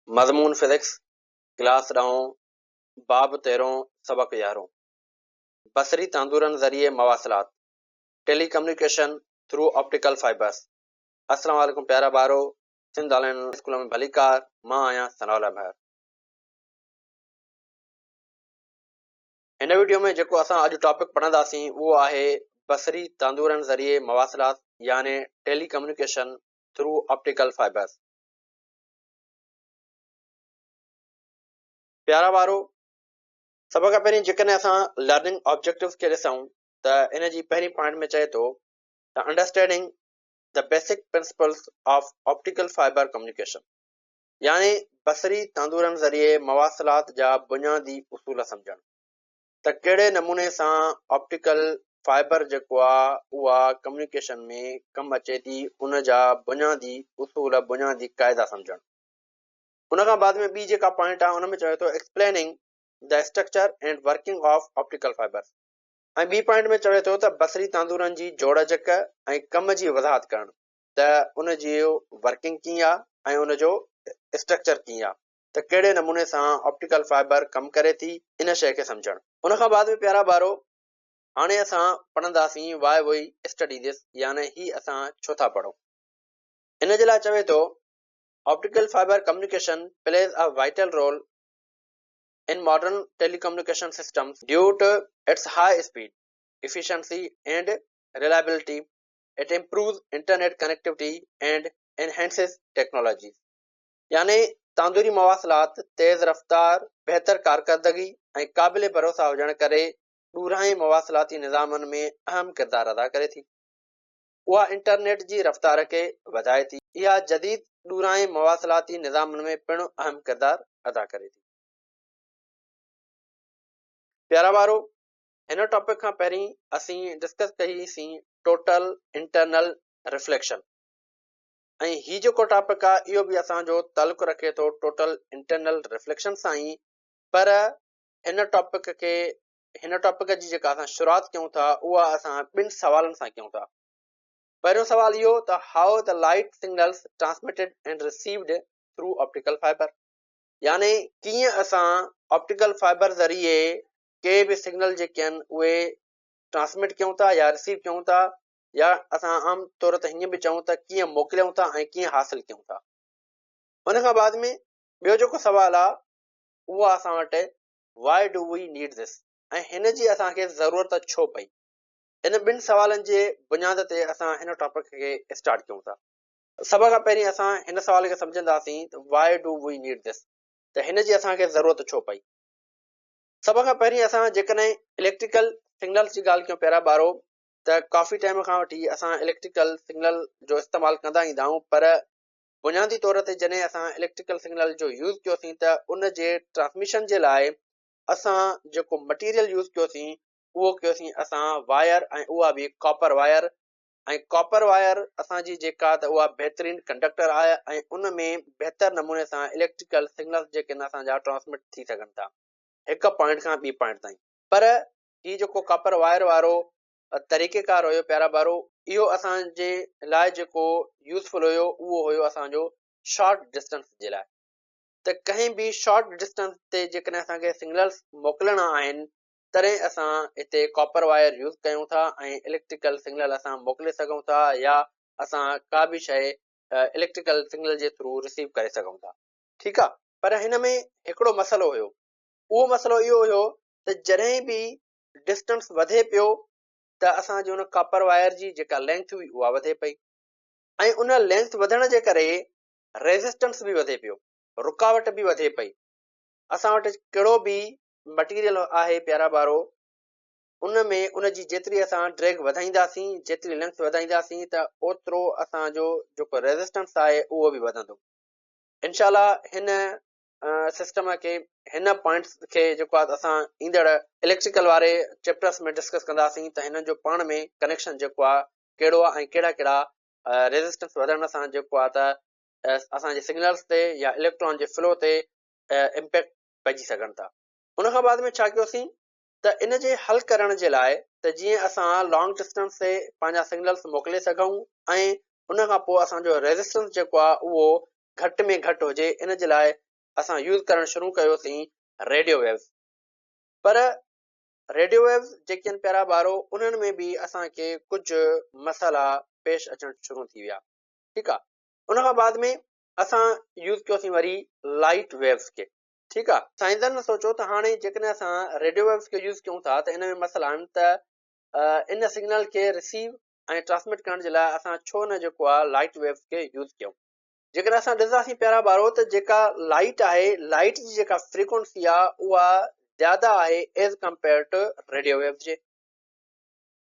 مضمون physics, class ڏهون، باب تيرهون، سبق يارهون. بصري تاندورن ذريعي مواصلات، telecommunication through optical fibres. السلام عليڪم پيارا ٻارو، سنڌ آنلائن اسڪول ۾ ڀليڪار، مان آهيان ثناء الله مهر. هن وڊيو ۾ جيڪو اسان اڄ ٽاپڪ پڙهنداسين اهو آهي بصري تاندورن ذريعي مواصلات يعني telecommunication through optical fibres. پيارا ٻارو، سڀ کان پهرين جيڪڏهن اسان لرننگ آبجيڪٽوز کي ڏسون ته ان جي پهرين پوائنٽ ۾ چئي ٿو ته understanding the basic principles of optical fibre communication يعني بصري تاندورن ذريعي مواصلات جا بنيادي اصول سمجهڻ ته ڪهڙي نموني سان آپٽيڪل فائبر جيڪو آ اها ڪميونيڪيشن ۾ ڪم اچي ٿي ان جا بنيادي اصول بنيادي قاعدا سمجهڻ. ان کان بعد ۾ ٻي جيڪا پوائنٽ آهي ان ۾ چوي ٿو explaining the structure and working of optical fibres ۽ ٻي پوائنٽ ۾ چوي ٿو ته بصري تاندورن جي جوڙجڪ ۽ ڪم جي وضاحت ڪرڻ ته ان جي ورڪنگ ڪيئن آهي ۽ ان جو اسٽرڪچر ڪيئن آهي ته ڪهڙي نموني سان آپٽيڪل فائبر ڪم ڪري ٿي ان شيء کي سمجهڻ. ان کان بعد ۾ پيارا ٻارو هاڻي اسان پڙهنداسين وائي وي اسٽڊي this يعني هي اسان ڇو ٿا پڙهون ان جي لاء چوي ٿو Optical fiber communication plays a vital role in modern telecommunication systems due to its high speed, efficiency and reliability. It improves internet connectivity and enhances technologies. يعني تاندوري مواصلات تيز رفتار، بهتر ڪارڪردگي ۽ قابل ڀروسا هجڻ ڪري ڏورانهين مواصلاتي نظامن ۾ اهم ڪردار ادا ڪري ٿي. اها انٽرنيٽ جي رفتار کي وڌائي ٿي. اها جديد ڏورانهين مواصلاتي نظامن ۾ پڻ اهم ڪردار ادا ڪري ٿي. پيارا ٻارو، هن ٽاپڪ کان پهرين اسين ڊسڪس ڪئي سين ٽوٽل انٽرنل رفليڪشن ۽ هي جيڪو ٽاپڪ آهي اهو به اسان جو تعلق رکي ٿو ٽوٽل انٽرنل رفليڪشن سان ئي پر هن ٽاپڪ کي هن ٽاپڪ جي جيڪا اسان شروعات ڪيون ٿا اها اسان ٻن سوالن سان ڪيون ٿا. پهريون سوال اهو ته how the light signals transmitted and received through optical fibre يعني ڪيئن اسان آپٽيڪل فائبر ذريعي ڪي به سگنل جيڪي آهن اهي ٽرانسمٽ ڪيون ٿا يا رسيو ڪيون ٿا يا اسان عام طور تي هيئن به چئون ته ڪيئن موڪليون ٿا ۽ ڪيئن حاصل ڪيون ٿا. ان کان بعد ۾ ٻيو جيڪو سوال آهي اهو اسان وٽ Why do we need this؟ ۽ هن جي اسان کي ضرورت ڇو پئي؟ ان ٻن سوالن جي بنياد تي اسان هن ٽاپڪ کي اسٽارٽ ڪيون ٿا. سڀ کان پهرين اسان هن سوال کي سمجهنداسين ته Why do we need this؟ ته هن جي اسان کي ضرورت ڇو پئي؟ سڀ کان پهرين اسان جيڪڏهن اليڪٽريڪل سگنلز جي ڳالهه ڪيون پيارا ٻارو ته ڪافي ٽائيم کان وٺي اسان اليڪٽريڪل سگنل جو استعمال ڪندا ايندا آهيون پر بنيادي طور تي جڏهن اسان اليڪٽريڪل سگنل جو يوز ڪيوسين ته ان جي ٽرانسميشن جي لاء اسان جيڪو مٽيريل يوز ڪيوسين اهو ڪيوسين اسان وائر ۽ اها به ڪاپر وائر ۽ ڪاپر وائر اسان جي جيڪا ته اها بهترين ڪنڊڪٽر آهي ۽ ان ۾ بهتر نموني سان اليڪٽريڪل سگنلز جيڪي آهن اسان جا ٽرانسمٽ ٿي سگهن ٿا هڪ پوائنٽ کان ٻي پوائنٽ تائين پر هي جيڪو ڪاپر وائر وارو طريقيڪار هيو پيارا ٻارو اهو اسان جي لاء جيڪو يوزفل هيو اهو هيو اسان جو شارٽ ڊسٽنس جي لاء ته ڪنهن به شارٽ ڊسٽنس تي جيڪڏهن اسان کي سگنلز موڪلڻا آهن تڏهن اسان هتي ڪاپر وائر يوز ڪيون ٿا ۽ اليڪٽريڪل سگنل اسان موڪلي سگهون ٿا يا اسان ڪا به شيء اليڪٽريڪل سگنل جي ٿرو رسيو ڪري سگهون ٿا ٺيڪ آ پر هن ۾ هڪڙو مسئلو هيو اهو مسئلو اهو هيو ته جڏهن به ڊسٽنس وڌي پيو ته اسان جي ان ڪاپر وائر جي جيڪا لينٿ هئي اها وڌي پئي ۽ ان لينٿ وڌڻ جي ڪري ريزسٽنس به وڌي پيو، رڪاوٽ به وڌي پئي. اسان وٽ ڪهڙو به مٽيريل آهي پيارا ٻارو ان ۾ ان جي جيتري اسان ڊريگ وڌائينداسين، جيتري لينٿ وڌائينداسين ته اوترو اسان جو جيڪو ريزسٽنس آهي اهو به وڌندو. انشاء الله هن سسٽم کي هن پوائنٽس کي جيڪو آهي اسان ايندڙ اليڪٽريڪل واري چيپٽرس ۾ ڊسڪس ڪنداسين ته هنن جو پاڻ ۾ ڪنيڪشن جيڪو آهي ڪهڙو آهي ۽ ڪهڙا ڪهڙا ريزسٽنس وڌڻ سان جيڪو آهي ته اسان جي سگنلس تي يا اليڪٽران جي فلو تي امپيڪٽ پئجي سگهن ٿا. ان کان بعد ۾ ڇا ڪيوسين ته ان جي حل ڪرڻ جي لاء ته جيئن اسان لانگ ڊسٽنس تي پنهنجا سگنلس موڪلي سگهون ۽ ان کان پوء اسان جو ريزسٽنس جيڪو آهي اهو گهٽ ۾ گهٽ هجي ان جي لاء اسان يوز ڪرڻ شروع ڪيوسين ريڊيو ويوز. پر ريڊيو ويوز جيڪي آهن پيارا ٻارو انهن ۾ به اسان کي ڪجهه مسئلا پيش اچڻ شروع ٿي ويا. ٺيڪ آ، ان کان بعد ۾ اسان يوز ڪيوسين وري لائٽ ويوز کي. ٺيڪ آ، سائنسدانن سوچيو ته هاڻي جيڪڏهن اسان ريڊيو ويوز کي يوز ڪيون ٿا ته ان ۾ مسئلا آهن ته ان سگنل کي رسيو ۽ ٽرانسمٽ ڪرڻ جي لاء اسان ڇو نه جيڪو آ لائٽ ويوز کي يوز ڪيون. جيڪڏهن اسان ڏسنداسين پيارا ٻارو ته جيڪا لائٽ آهي، لائٽ جي جيڪا فريڪوئنسي آ اها زياده آهي as compare to radio waves جي،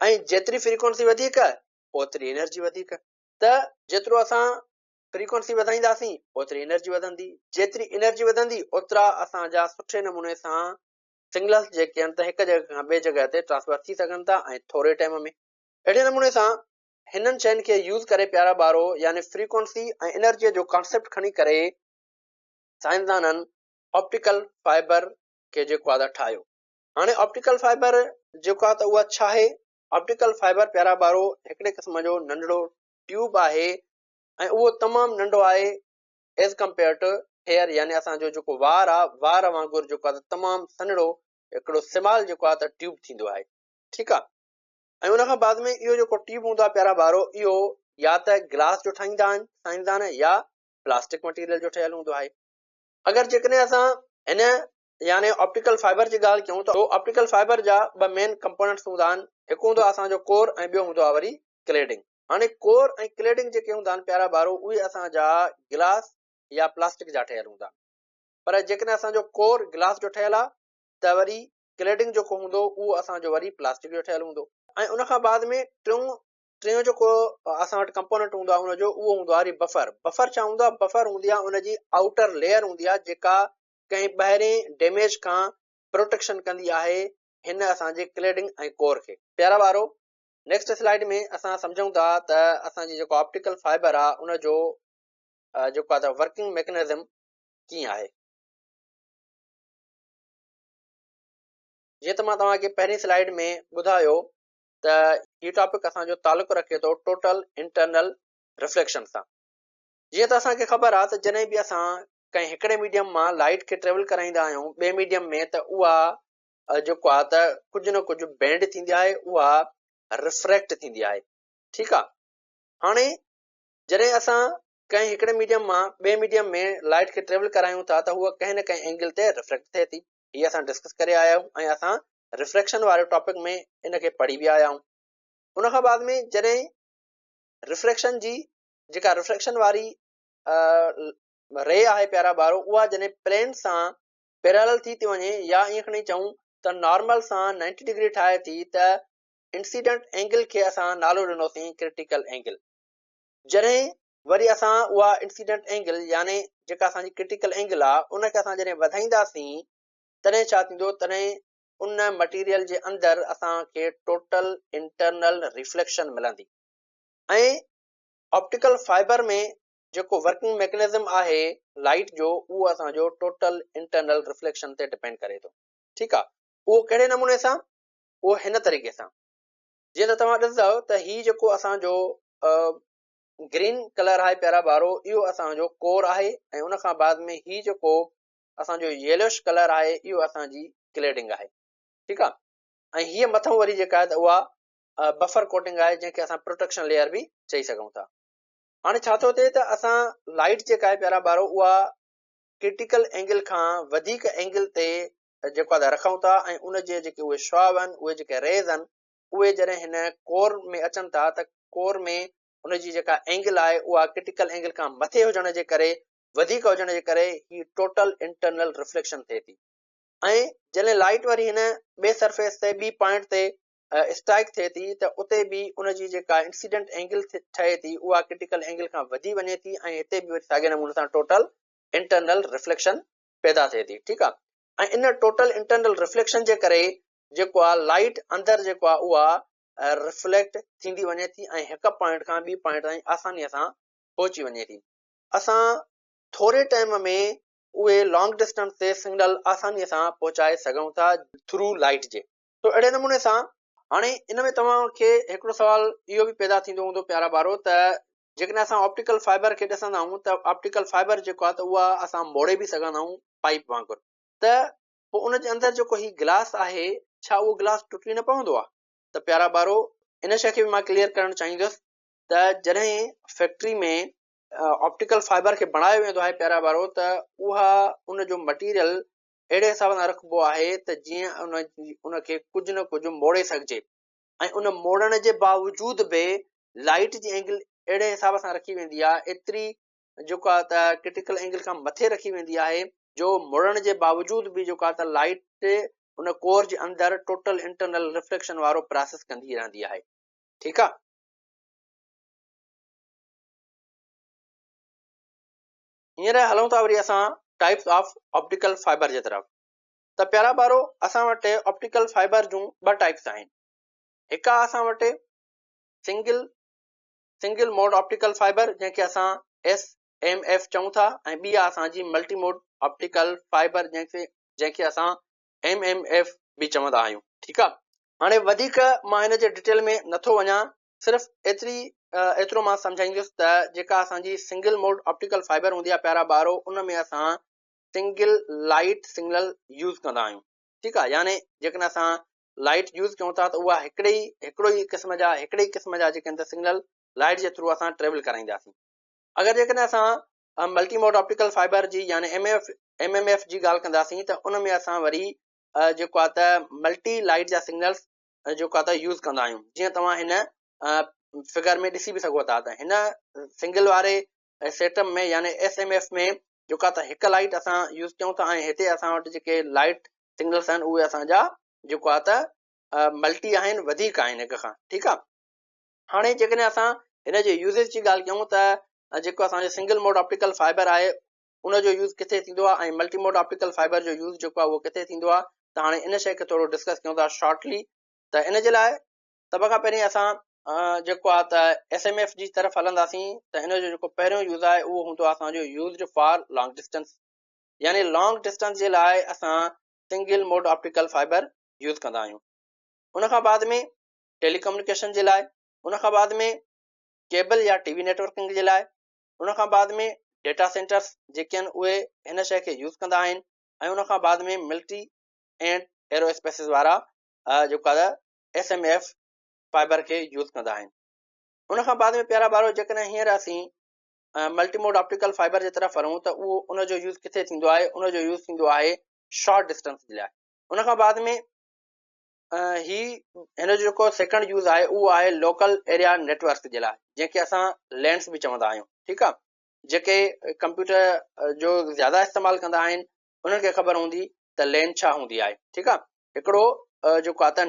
۽ جيتري فريڪوئنسي وڌيڪ اوتري انرجي وڌيڪ، ته جيترو اسان فريڪوئنسي وڌائينداسين اوتري انرجي وڌندي، جيتري انرجي وڌندي اوترا اسان جا سٺي نموني سان سگنلز جيڪي آهن ته هڪ جڳهه کان ٻي جڳهه تي ٽرانسفر ٿي سگهن ٿا ۽ ٿوري ٽائيم ۾. اهڙي نموني سان هنن شين کي يوز ڪري پيارا ٻارو يعني فريڪوئنسي ۽ انرجي جو ڪانسيپٽ کڻي ڪري سائنسدانن آپٽيڪل فائبر کي جيڪو آهي ٺاهيو. هاڻي آپٽيڪل فائبر جيڪو آهي ته اها ڇا آهي؟ آپٽيڪل فائبر پيارا ٻارو هڪڙي قسم جو ننڍڙو ٽيوب آهي ۽ اهو تمام ننڍو آهي ايز ڪمپيئر ٽو هيئر يعني اسان جو جيڪو وار آ وار وانگر جيڪو آ تمام سنهڙو هڪڙو سمال جيڪو آ ته ٽيوب ٿيندو آهي. ٺيڪ آ، ۽ ان کان بعد ۾ اهو جيڪو ٽيوب هوندو آ پيارا ٻارو اهو يا ته گلاس جو ٺاهيندا آهن سائنسدان يا پلاسٽڪ مٽيريل جو ٺهيل هوندو آهي. اگر جيڪڏهن اسان هن يعني آپٽيڪل فائبر جي ڳالهه ڪيون ته آپٽيڪل فائبر جا ٻه مين ڪمپوننٽس هوندا آهن، هڪ هوندو آهي اسان جو ڪور ۽ ٻيو هوندو آهي وري ڪليڊنگ. هاڻي ڪور ۽ ڪليڊنگ جيڪي هوندا آهن پيارا ٻارو اهي اسان جا گلاس يا پلاسٽڪ جا ٺهيل هوندا آهن، پر جيڪڏهن اسان جو ڪور گلاس جو ٺهيل آهي ته وري ڪليڊنگ جيڪو هوندو اهو اسان جو وري پلاسٽڪ جو ٺهيل هوندو. ۽ ان کان بعد ۾ ٽيون جيڪو اسان وٽ ڪمپوننٽ هوندو آهي ان جو اهو هوندو آهي وري بفر. بفر ڇا هوندو آهي؟ بفر هوندي آهي ان جي آئوٽر ليئر هوندي آهي جيڪا ڪنهن ٻاهرين ڊيميج کان پروٽيڪشن ڪندي آهي هن اسان جي ڪليڊنگ ۽ ڪور کي. پيارا ٻارو نيڪسٽ سلائيڊ ۾ اسان سمجهون ٿا ته اسان جي جيڪو آپٽيڪل فائبر آهي ان جو جيڪو آهي ته ورڪنگ ميڪنزم ڪيئن آهي. جيئن ته مان توهان کي پهرين سلائيڊ ۾ ٻڌايو ته هي ٽاپڪ اسان جو تعلق رکي ٿو ٽوٽل انٽرنل رفليڪشن سان. جيئن ته اسان کي خبر آهي ته جڏهن به اسان ڪنهن هڪڙي ميڊيم مان لائيٽ کي ٽريول ڪرائيندا آهيون ٻئي ميڊيم ۾ ته اها جيڪو آهي ته ڪجهه نه ڪجهه بينڊ ٿيندي آهي، اها ريفريڪٽ ٿيندي آهي. ٺيڪ آهي، هاڻي جڏهن اسان ڪنهن هڪڙي ميڊيم مان ٻئي ميڊيم ۾ لائيٽ کي ٽريول ڪرايون ٿا ته هوء ڪنهن نه ڪنهن اينگل تي ريفريڪٽ ٿئي ٿي. هي اسان ڊسڪس ڪري آيا آهيون ۽ اسان ريفريڪشن واري ٽاپڪ ۾ ان کي پڙهي به آيا آهيون. ان کان بعد ۾ جڏهن ريفريڪشن جي جيڪا ريفريڪشن واري ري آهي پيارا ٻارو اها جڏهن پلين سان پيرالل ٿي ٿي وڃي يا ائين کڻي چئون ته نارمل سان 90 ڊگري ٺاهي ٿي ته انسيڊنٽ اينگل کي اسان نالو ڏنوسين ڪرٽيڪل اينگل. جڏهن وري اسان اها انسيڊنٽ اينگل يعني جيڪا اسان جي ڪرٽيڪل اينگل آهي ان کي اسان جڏهن وڌائينداسين تڏهن ڇا ٿيندو، تڏهن ان مٽيريل جي اندر اسان کي ٽوٽل انٽرنل ريفليڪشن ملندي ۽ آپٽيڪل فائبر ۾ جيڪو ورڪنگ ميڪنزم آهي لائيٽ جو اهو اسان جو ٽوٽل انٽرنل رفليڪشن تي ڊپينڊ ڪري ٿو. ٺيڪ آ، اهو ڪهڙي نموني سان؟ اهو هن طريقي سان، جيئن ته توهان ڏسندؤ ته هي جيڪو اسان جو گرين ڪلر آهي پيارا ٻارو اهو اسان جو ڪور آهي ۽ ان کان بعد ۾ هي جيڪو اسان جو ييلوش ڪلر آهي اهو اسان جي ڪليڊنگ آهي. ٺيڪ آ، ۽ هيء مٿئون وري جيڪا آهي ته اها بفر ڪوٽنگ آهي جنهن کي اسان پروٽيڪشن ليئر به چئي سگهون ٿا. هاڻي ڇا ٿو ٿئي ته اسان لائيٽ جيڪا آهي پيارا ٻارو اها ڪرٽيڪل اينگل کان وڌيڪ اينگل تي جيڪو آهي رکون ٿا ۽ ان جي جيڪي اهي شعاع آهن اهي جيڪي ريز آهن اهي جڏهن هن ڪور ۾ اچن ٿا ته ڪور ۾ ان جي جيڪا اينگل آهي اها ڪرٽيڪل اينگل کان مٿي هجڻ جي ڪري وڌيڪ هجڻ جي ڪري هي ٽوٽل انٽرنل رفليڪشن ٿئي ٿي ۽ جڏهن لائيٽ وري هن ٻي سرفيس تي ٻي پوائنٽ تي اسٽرائيڪ ٿئي ٿي ته اتي به ان جي جيڪا انسيڊنٽ اينگل ٺهي ٿي اها ڪرٽيڪل اينگل کان وڌي وڃي ٿي ۽ هتي به وري ساڳئي نموني سان ٽوٽل انٽرنل رفليڪشن پيدا ٿئي ٿي. ٺيڪ آ، ۽ ان ٽوٽل انٽرنل رفليڪشن جي ڪري جيڪو آ لائيٽ اندر جيڪو آ اها رفليڪٽ ٿيندي وڃي ٿي ۽ هڪ پوائنٽ کان ٻي پوائنٽ تائين آساني سان پهچي وڃي ٿي. اسان ٿوري ٽائيم ۾ اهي لانگ ڊسٽنس تي سگنل آساني سان پهچائي سگهون ٿا ٿرو لائيٽ جي. تو اهڙي نموني سان هاڻي ان ۾ توهان کي هڪڙو سوال اهو به پيدا ٿيندو هوندو پيارا ٻارو ته جيڪڏهن اسان آپٽيڪل فائبر کي ڏسندا آهيون ته آپٽيڪل فائبر جيڪو آهي ته اها اسان موڙي به سگهندا آهيون پائيپ وانگر ته پوء ان جي اندر جيڪو هي گلاس آهي ڇا اهو گلاس ٽٽي نه پوندو آهي؟ ته پيارا ٻارو ان شيء کي به مان ڪليئر ڪرڻ چاهيندس ته جڏهن فيڪٽري ۾ آپٽيڪل فائبر کي بڻايو ويندو آهي پيارا ٻارو ته اها ان جو مٽيريل اهڙي حساب سان رکبو آهي ته جيئن ان ان کي ڪجهه نه ڪجهه موڙي سگهجي ۽ ان موڙڻ جي باوجود به لائيٽ جي اينگل اهڙي حساب سان رکي ويندي آهي ايتري جيڪو آهي ته ڪرٽيڪل اينگل کان مٿي رکي ويندي آهي جو موڙڻ جي باوجود به جيڪو آهي ته لائيٽ ان ڪور جي اندر ٽوٽل انٽرنل رفليڪشن وارو پراسيس ڪندي رهندي آهي ٺيڪ آهي. هينئر هلون ٿا وري اسان ٽائپس آف آپٽيڪل فائبر جي طرف. ته پيارا ٻارو اسان وٽ آپٽيڪل فائبر جون ٻه ٽائپس آهن هڪ آهي اسان وٽ single single mode optical fibre جنهن کي اسان ايس ايم ايف چئون ٿا ۽ ٻي آهي اسان جي ملٽي موڊ آپٽيڪل فائبر جنهن کي جنهن کي اسان ايم ايم ايف به چوندا آهيون ٺيڪ آهي. هاڻي وڌيڪ مان هن جي ڊيٽيل ۾ نٿو وڃان صرف ايتري ايترو مان سمجهائيندس ته جيڪا اسان جي سنگل موڊ آپٽيڪل فائبر هوندي آهي پيارا ٻارو ان ۾ اسان سنگل لائيٽ سگنل يوز ڪندا آهيون ٺيڪ آهي يعني جيڪڏهن اسان لائيٽ يوز ڪيون ٿا ته اها هڪڙي ئي هڪڙو ئي قسم جا هڪڙي ئي قسم جا جيڪي آهن ته سگنل لائيٽ جي ٿرو اسان ٽريول ڪرائينداسين اگر جيڪڏهن اسان ملٽي موڊ آپٽيڪل فائبر جي يعني M F M M F جي ڳالهه ڪنداسين ته ان ۾ اسان وري جيڪو آهي ته ملٽي لائيٽ جا سگنلس جيڪو آهي ته يوز ڪندا آهيون جيئن توهان هن فگر ۾ ڏسي به سگهو ٿا ته هن سنگل واري سيٽ اپ ۾ يعني ايس ايم ايف ۾ جيڪا ته هڪ لائيٽ اسان يوز ڪيون ٿا ۽ هتي اسان وٽ جيڪي لائيٽ سگنلس آهن اهي اسان جا جيڪو آهي ته ملٽي آهن وڌيڪ آهن هڪ کان ٺيڪ آهي هاڻي جيڪڏهن اسان هن جي يوزز جي ڳالهه ڪيون ته جيڪو اسان جو سنگل موڊ آپٽيڪل فائبر آهي ان جو يوز ڪٿي ٿيندو آهي ۽ ملٽي موڊ آپٽيڪل فائبر جو يوز جيڪو آهي اهو ڪٿي ٿيندو آهي ته هاڻي ان شيء کي ٿورو ڊسڪس ڪيون ٿا شارٽلي ته ان جي لاء سڀ کان پهرين اسان جيڪو آهي ته ايس ايم ايف جي طرف هلنداسين ته ان جو جيڪو پهريون يوز آهي اهو هوندو آهي اسان جو يوزڊ فار لانگ ڊسٽنس يعني لانگ ڊسٽنس جي لاء اسان single mode optical fibre use ڪندا آهيون ان کان بعد ۾ ٽيلي ڪميونيڪيشن جي لاء ان کان بعد ۾ ڪيبل يا ٽي وي نيٽورڪنگ جي لاء ان کان بعد ۾ ڊيٽا سينٽرس جيڪي آهن اهي هن شيء کي يوز ڪندا آهن ۽ ان کان بعد ۾ ملٽري اينڊ ايرو اسپيسز وارا جيڪو آهي ايس ايم ايف فائبر کي يوز ڪندا آهن ان کان بعد ۾ پيارا ٻارو جيڪڏهن هينئر اسين ملٽي موڊ آپٽيڪل فائبر جي طرف هلون ته اهو ان جو يوز ڪٿي ٿيندو آهي ان جو يوز ٿيندو آهي شارٽ ڊسٽنس جي لاء ان کان بعد ۾ هي هن جو جيڪو سيڪنڊ يوز آهي اهو آهي لوڪل ايريا نيٽورڪ جي لاء جنهن کي اسان لينس به چوندا آهيون ٺيڪ آهي جيڪي ڪمپيوٽر جو زياده استعمال ڪندا آهن انهن کي خبر هوندي ته لين ڇا هوندي آهي ٺيڪ آهي هڪڙو جيڪو آهي ته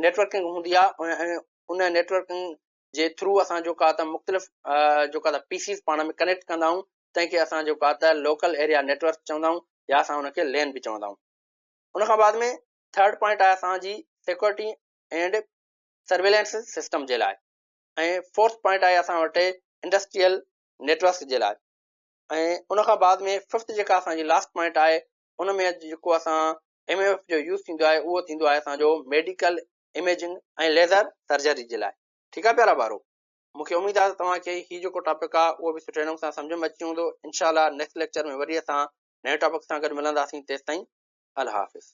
نيٽورڪنگ هوندي آهي ۽ ان نيٽورڪنگ جي ٿرو اسان جيڪو آهي ته مختلف جيڪو آهي ته پي سيز پاڻ ۾ ڪنيڪٽ ڪندا آهيون تنهن کي اسان جيڪو آهي ته لوڪل ايريا نيٽورڪ چوندا آهيون يا اسان ان کي لين به چوندا آهيون ان کان بعد ۾ ٿرڊ پوائنٽ آهي اسان جي سيڪورٽي اينڊ سرويلنس سسٽم جي لاء ۽ فورٿ پوائنٽ آهي اسان وٽ انڊسٽريل نيٽورڪ جي لاء ۽ ان کان بعد ۾ ففٿ جيڪا اسان جي لاسٽ پوائنٽ آهي ان ۾ جيڪو اسان ايم ايف جو يوز ٿيندو آهي اهو ٿيندو آهي اسان جو ميڊيڪل اميجنگ ۽ ليزر سرجري جي لاء ٺيڪ آهي پيارا ٻارو مون کي اميد آهي ته توهان کي هي جيڪو ٽاپڪ آهي اهو به سٺي نموني سان سمجهه ۾ اچي ويندو انشاء الله نيڪسٽ ليڪچر ۾ وري اسان نئين ٽاپڪ سان گڏ ملنداسين تيستائين الله حافظ.